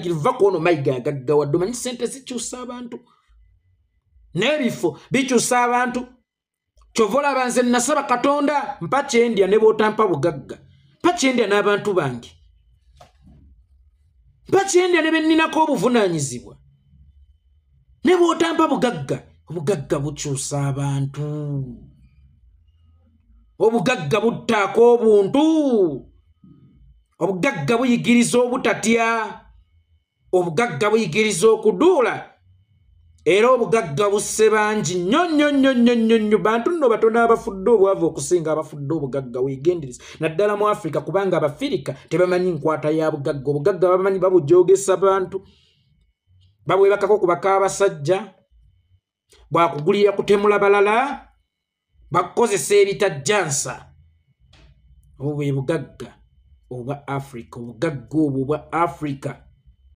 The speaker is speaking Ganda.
Va ku ono Mayiga agaggawadde. Omanyi sente zikyusa abantu n'ebifo bikyusa abantu. Kyova olaba nze nasaba Katonda, mpa kyendya ne bw'otampa bugagga, mpa kyendya n'abantu bange, mpa kyendya ne benninako obuvunaanyizibwa ne bw'otampa bugagga. Obugagga bukyusa abantu, obugagga buttaako obuntu, obugagga buyigiriza obutatya, obugagga buyigiriza okuduula, era obugagga busse bangi nnyo nnyo nnyo nnyo nnyo nnyo. Bantu nno batono abafudde obwavu okusinga abafudde obugagga. Weegendereza naddala mu Afrika, kubanga Abafirika tebamanyi nkwata ya bugagga. Obugagga bamanyi babujogesa bantu, babwebakako ku bakaabasajja, bwakugulira kutemula balala, bakukozesa ebitajjansa. Obwo bwe bugagga obwa Afrika, obugagga obwo obwa Afrika.